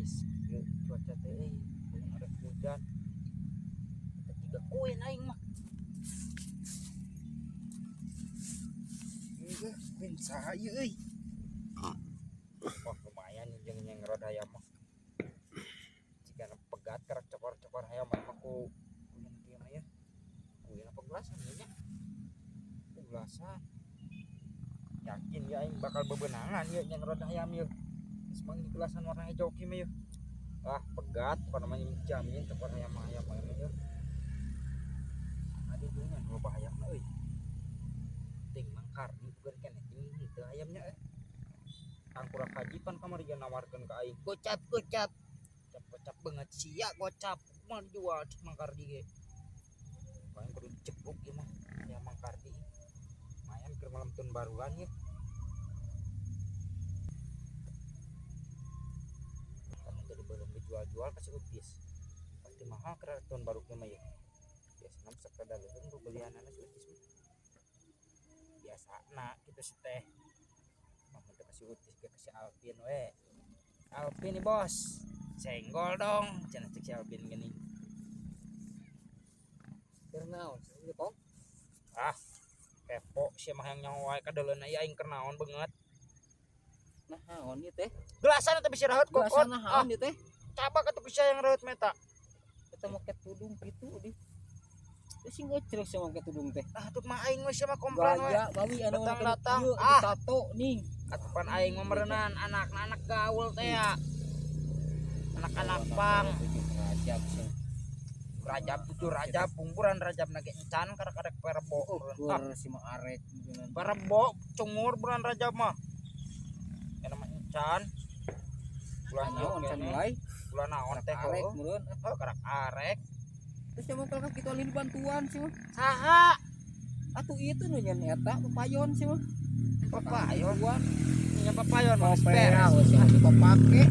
Gerimis ieu cuaca teh euy, belum ada hujan. Eta jiga kuin aing mah. Enggak, kuin saha ieu euy. Wah, lumayan nih jeung nyengrod hayam mah. Jika pegat kerak cokor-cokor hayam mah ku kuin kieu mah ya. Kuin apa gelasan ieu nya? Ku gelasan. Yakin ya aing bakal bebenangan ieu nyengrod hayam ieu. Geus mah ini gelasan warna hijau kieu mah ieu. Ah, pegat pokona mah jamin cokor hayam mah hayam mah ieu. Adi dunya nu loba hayamna euy. Ting mangkarni bukan keneh ting henteu hayamnya euy. Tangkurak haji pan kamari ge nawarkeun ka aing. Gocap gocap. Gocap gocap banget sia gocap. Kumaha dijual cek Mang Kardi ge. Paling kudu dicepluk ieu mah hayam Mang Kardi. Lumayan keur malam tahun baruan ieu. Kamu tadi belum dijual-jual ka si Utis. Pasti mahal keur tahun baru kieu mah ieu. Biasana mah sakadar leuweung bebelianana si Utis mah. Biasana kitu si teh. Mah teu ka si Utis ge ka si Alvin we. Alvin nih bos. Senggol dong, cenah cek si Alvin geuning. Keur naon sih ieu tong? Ah, kepo sia mah hayang nyaho wae kadeuleuna ieu aing keur naon beungeut. Nah, naon ieu teh? Gelasan eta bisi raheut kokot. Gelasan naon ieu teh? Cabak atuh bisa yang raheut meta. Eta make tudung kitu di. Teu sing ecrek sia make tudung teh. Ah, tuh mah aing we sia mah komplan we. Gaya bawi anu Datang-datang. ieu Ah. ditato ning. Atuh pan aing mah meureunan anak-anak gaul teh ya. Anak-anak pang. Rajab sih. Rajab tujuh Rajab bungkuran Rajab nage encan karek-karek perebo. Ah, Ukur si mah arek meureunnan. perebo cungur bulan Rajab mah. Eta mah encan. Bulan ieu Naon can keneh. mulai? Bulan naon teh Arek heuh. meureun. Heuh, karak arek. Terus sia mah kalau kitu alih dibantuan sih mah. Saha? Atuh ieu tuh nu nyen eta papayon sih mah. Papayon. Bantuan. Nya papayon mah geus Beres beres. sih mah dipake.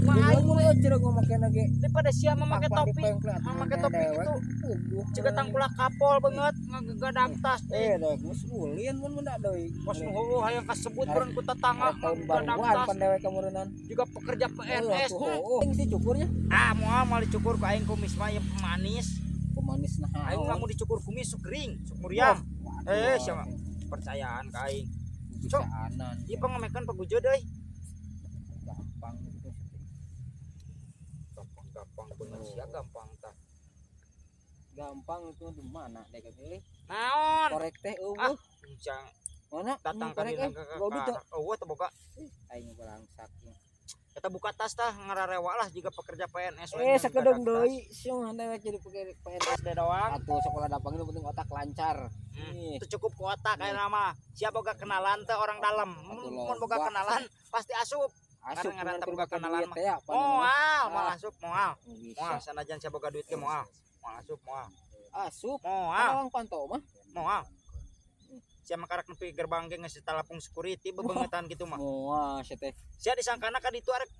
Mah aing Mulai ecrek ngomongkeun ge. daripada sia mah make topi. Mah make topi kitu. Jiga tangkulak kapol banget ngagegadag tas teh. Eh, dewek geus ulin mun mun deui. Kos nu heueuh hayang kasebut meureun ku tetangga Arek tahun ngagegadag baruan tas. pan dewek kameureunnan. Juga pekerja PNS. Oh, sih cukurnya. Ah, moal moal dicukur ku aing kumis mah ieu pemanis. Pemanis nah. Aing lamun dicukur kumis sok kering, sok muriang. Eh, siapa? Percayaan ka aing. Cok. Bisaanan. Ieu pangamekan pagujud euy. Gampang gitu sih. Gampang-gampang bener sia gampang tah. Gampang itu di mana dek pilih. Naon? Korek teh eueuh. Ah, Jang Mana? datang ka korek dina eh. ka Godu teu. Eueuh teu boga. Aing balangsak. Eta buka tas tah ngararewa lah jiga pekerja PNS we Eh, ngagegadag sakedeung tas. deui sia mah dewek jadi PNS. SD doang. Atuh sekolah dapang itu penting otak lancar. Nih. Itu cukup ku otak aya nama. Siap boga kenalan teh orang dalam. Atuh Mun boga loba. kenalan pasti asup. Asup Karena ngaran mun boga make kenalan duit mah. teh ya, pan Moal, moal Ah. asup moal. Bisa. Moal sanajan sia boga duit ge moal. Moal asup moal. Asup. Moal, Orang pantau mah. moal. Sia mah karak nepi gerbang ge geus talapung security bebengetan kitu mah. Moal sia teh. Sia disangkana ka ditu arek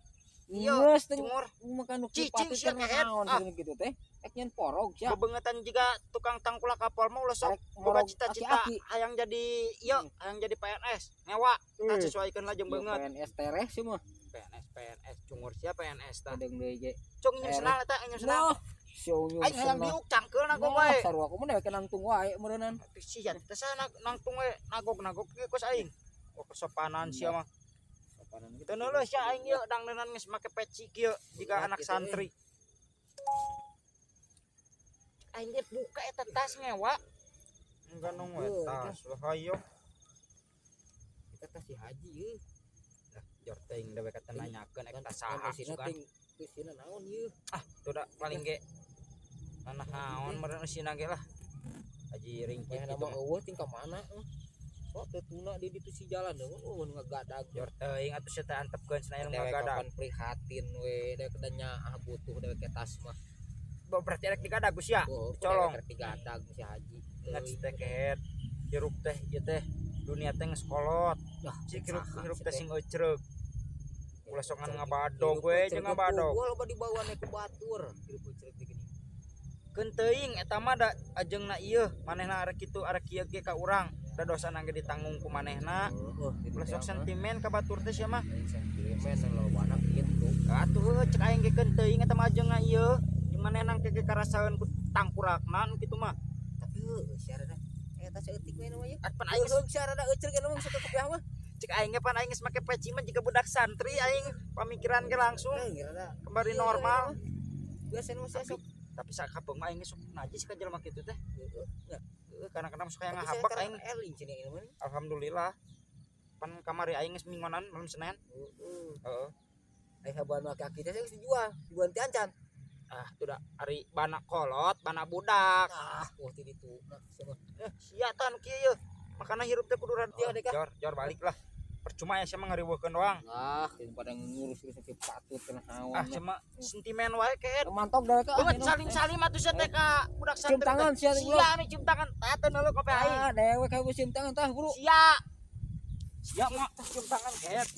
Iya, Geus teh cungur. makan nu Cicing patut sia keur kehed. naon Ah. gitu teh. Ek nyen porog sia. Bebengetan jiga tukang tangkulak kapal mah ulah sok Arek boga morog cita-cita aki-aki. hayang jadi ieu, hayang jadi PNS. Ngewa, tah Eh, sesuaikeun lah jeung ieu beungeut. PNS tereh sih mah. PNS PNS cungur sia PNS tah. Kadang deui ge. Cung nyeum Tereh. senal eta nyeum senal. Noh, sia nyeum Aing hayang senal. diuk cangkeul nagog Nah, wae. sarua aku mah dewek nangtung wae meureunnan. Sia teh sana nangtung we nagog-nagog ge kos aing. Oh kesopanan sia mah. Sopanan gitu. Teu neuleuh sia aing ieu dangdeunan geus make peci kieu jiga Berat anak gitu, santri. Aing ge buka eta tas ngewa. Enggak nong we Heuh, tas lah hayo. Eta tas si haji euy. Lah jor teuing dewek kata nanyakeun ek tas Kan saha eusina sugan. ting eusina naon ieu? Ah, tuh da paling ge naon meureun eusina ge lah. Haji ringkit Manehna gitu mah mah. eueuh ting ka mana euy. Sok teu tuna di ditu si jalan eueuh nu ngaгаdag. Jor teuing atuh sia teh antepkeun cenah anu Dewek ngagadag. kapan prihatin we dewek da nyaah butuh dewek ke tas mah. Berarti rek digadag geus sia. Oh, Dicolong. dewek rek digadag si haji. Ingat si teh kehed. Hirup teh ieu teh dunia teh geus kolot. Lah, Cik hirup saha hirup si teh teh? sing eucreug. Ulah sok ngan ngabadog Hirup we eucreug jeung ngabadog. Gua loba dibawa ku batur. Hirup eucreug teh geuning. Keun teuing eta mah da ajeungna ieu manehna arek kitu arek kieu ge ka urang. Da dosana ge ditanggung ku manehna. Heeh, gitu Ulah teh sok mah. sentimen ka batur teh sia mah. Lain sentimen lobana kitu. Atuh heueuh Cek aing ge keun teuing eta mah jeung ieu. Di manehna ke karasaeun ku tangkurakna nu kitu mah. Tapi heueuh sia rada eta saeutik we nu mah ye. Pan aing Aing sia rada euceuk eta mah sok kopiah mah. Cek aing ge pan aing geus make peci mah jiga budak santri aing, pamikiran ge langsung Heuh, rada kembali Iya, normal. Biasa nu sia sok. Tapi sakapeung mah aing ge sok najis ka jelema kitu teh. Heeh. Heeh, kadang-kadang suka yang Tapi saya ngahabak karena aing. Eling cenah ieu mah. Alhamdulillah. Pan kamari aing geus minggonan malam Senin. Heeh. Heeh. Ai haban mah kaki teh geus dijual, dijual ti ancan. Ah, tuh da ari bana kolot, bana budak. Ah, wah ti ditu. Nah, sia mah. Eh, sia tah nu kieu ye. Makana hirup teh kudu rada. Iya, dek, ah. Jor, jor balik lah. Percuma ya sia mah ngariweuhkeun doang. Ah, daripada ngurus-urus sampai patut kena hawan. Ah, cuma sentimen wae keet. Mantok dah ka. Banget saling-salim atuh sia teh ka budak Cium santri. tangan sia teh, Sia anu cium tangan. Tah teh nu kopi aing. Ah, dewek kayak cium tangan tah, Bro. Sia. Sia mah cium tangan keet.